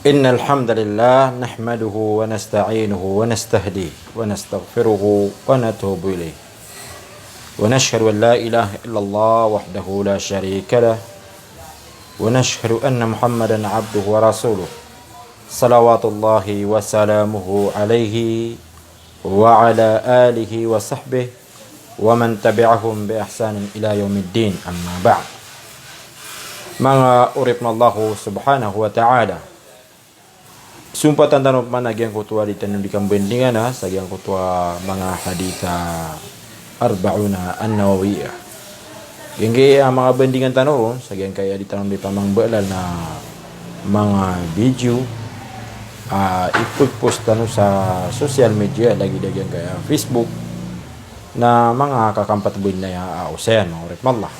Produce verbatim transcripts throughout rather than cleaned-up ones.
إن الحمد لله نحمده ونستعينه ونستهديه ونستغفره ونتوب إليه. ونشهد أن لا إله إلا الله وحده لا شريك له. ونشهد أن محمدا عبده ورسوله. صلوات الله وسلامه عليه وعلى آله وصحبه ومن تبعهم بإحسان إلى يوم الدين. أما بعد. Manga oripn o Allah subhanahu wa ta'ala. Sumpatan tano pman a giyangkoto a di tano di kambandingan a sa giyangkoto a manga hadith a Arba'una An-Nawawiyah. Giyangkaya a manga bandingan tano ron sa giyangkaya a di tano di pamangbalal na manga video a ipagpost tano sa social media, lagid a giyangkaya Facebook, na manga kakampat bo inaya a osayan, manga oripn o Allah.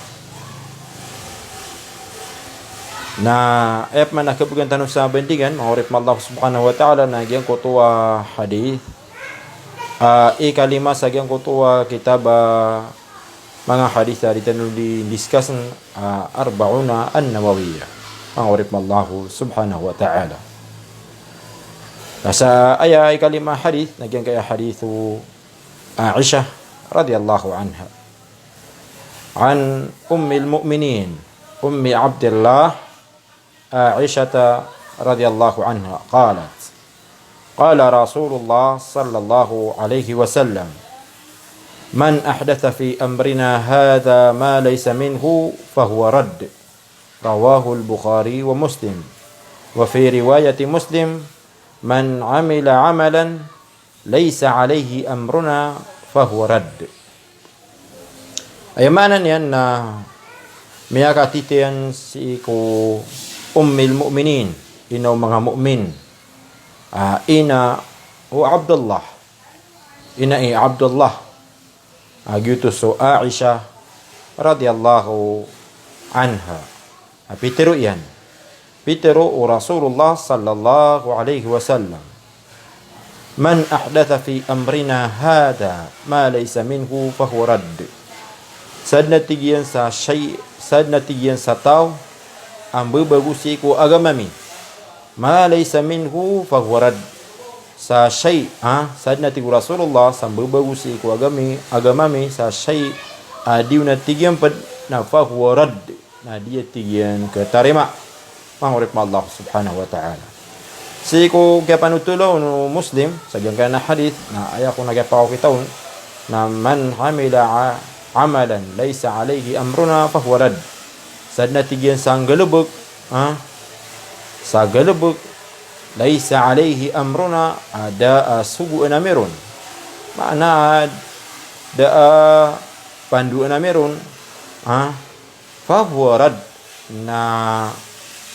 Na aya pman a kabegan tano sa bandingan, manga oripn o Allah subhanahu wa ta'ala, na giyangkoto a hadith a ikalima sa giyangkoto a kitab a manga hadith a di tano di discuss a Arba'una An-Nawawiyah, manga oripn o Allah subhanahu wa ta'ala. Na sa aya ikalima a hadith na giyangkaya hadithu Aisha radiyallahu anha. عن أم المؤمنين أم عبد الله عائشة رضي الله عنها قالت: قال رسول الله صلى الله عليه وسلم: من أحدث في أمرنا هذا ما ليس منه فهو رد. رواه البخاري ومسلم. وفي رواية مسلم: من عمل عملا ليس عليه أمرنا فهو رد. Aya maana niyan na miyakatitayan sii ko Ummil Mu'minin, ina o manga mu'min, a, ina o Abdullah, ina i Abdullah, a, giyoto so Aisha radiyallahu anha. A, pitharo iyan. Pitharo o Rasulullah sallallahu alaihi wasallam: من أحدث في أمرنا هذا ما ليس منه فهو رد. Sadn a tig iyan sa shay-, sadn a tig iyan sa taw a mbabago sii ko agama mi. ما ليس منه فهو رد. Sa shay-, ha, sadn a tig o Rasulullah sa mbabago sii ko agama mi, agama mi, sa shay-, a di on a tig iyan pd na فهو رد. Na di a tig iyan khatarima. Manga oripn o Allah subhanahu wa ta'ala. Sii ko kiyapanothola on o Muslim, sa giyangkanan a hadith, na aya kon a kiyapakokita on, na من عمل ع-, عملا ليس عليه أمرنا فهو رد. Sadn a tig iyan sa nggalbk, ha? Sa galbk, ليس عليه أمرنا, a da a sogoan ami ron. Maana, da a pandoan ami ron, ha? فهو رد, na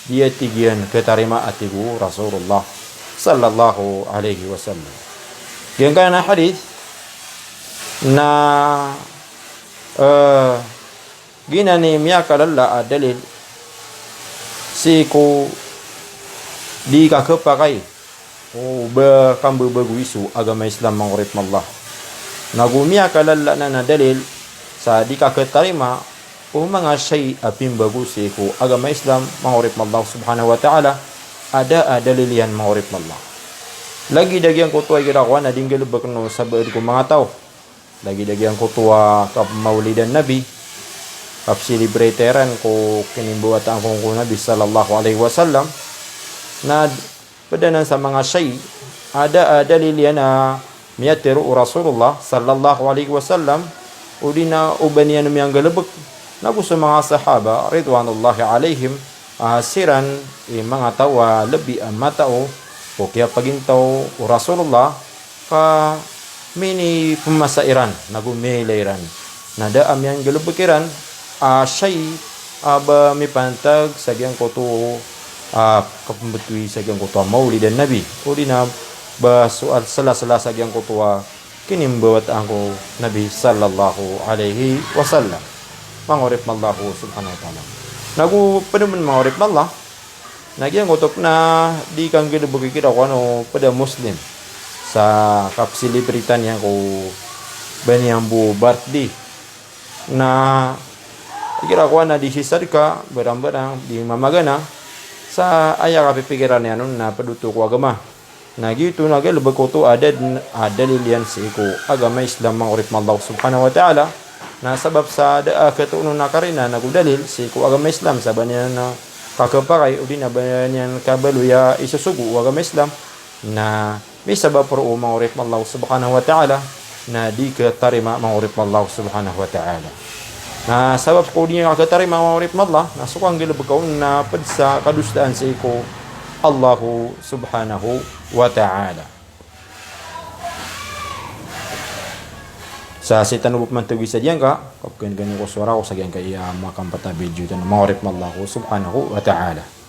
di a tig iyan khatarima, a tig o Rasulullah sallallahu alaihi wasallam. Giyangkanan a hadith na, eh, giyanan i miyakalala a dalil sii ko di kakhapakay o ba kambabagoy so agama Islam, manga oripn o Allah. Nago miyakalala anan a dalil sa di kakhatarima o manga shay a pimbago sii ko agama Islam, manga oripn o Allah subhanahu wa ta'ala, a da a dalil iyan, manga oripn o Allah. Lagid a giyangkoto a igira ko anan di nggalbkn o sabaad ko manga taw. Lagid a giyangkoto a kapmawlidan Nabi, kapsilibrita iran ko kinimbawataan ko Nabi sallallahu alaihi wasallam. Na pd anan sa manga shay a da a dalil iyan a miyatharo o Rasulullah sallallahu alaihi wasallam, odi na o ba niyan miyanggalbk. Nago so manga sahaba ridwanullahi alaihim, a, siran i manga taw a lbi a matao ko kiyapagintaw o Rasulullah, ka minipmasa iran, nago miyailay iran. Na da a miyanggalbk iran a shay a ba mipantag sa giyangkoto a kapmbtowi sa giyangkoto a mawlidan Nabi, odi na ba so a sla-sla sa giyangkoto a kinimbawataan ko Nabi sallallahu alaihi wasallam. Manga oripn o Allah subhanahu wa ta'ala. Nago pd pn, manga oripn o Allah, na giyangkoto pn a di kanggalbk igira ko anan o pd a Muslim sa kapsilibrita niyan ko ba niyan bo birthday. Na igira ko anan di sisadka, barang-barang di mamagana, Sa aya kapipikiran iyan on na pd oto ko agama. Na giyoto na galbk oto a da dn a dalil iyan sii ko agama Islam, manga oripn o Allah subhanahu wa ta'ala. Na sabap sa da a khatoon on a karina nago dalil sii ko agama Islam sa ba niyan kakapakay odi na ba niyan kabaloy a isosogo o agama Islam. Na misabap roo, manga oripn o Allah subhanahu wa ta'ala, na di khatarima, manga oripn o Allah subhanahu wa ta'ala. Na sabap ko di niyan khatarima, manga oripn o Allah, na so kanggalbka on na pd sa kadosaan sii ko Allah subhanahu wa ta'ala. Sa sii tano bo pman tagoi sa giyangka, kapkhagan ko sowara ko sa giyangkaya makampat a video tano, manga oripn o Allah subhanahu wa ta'ala.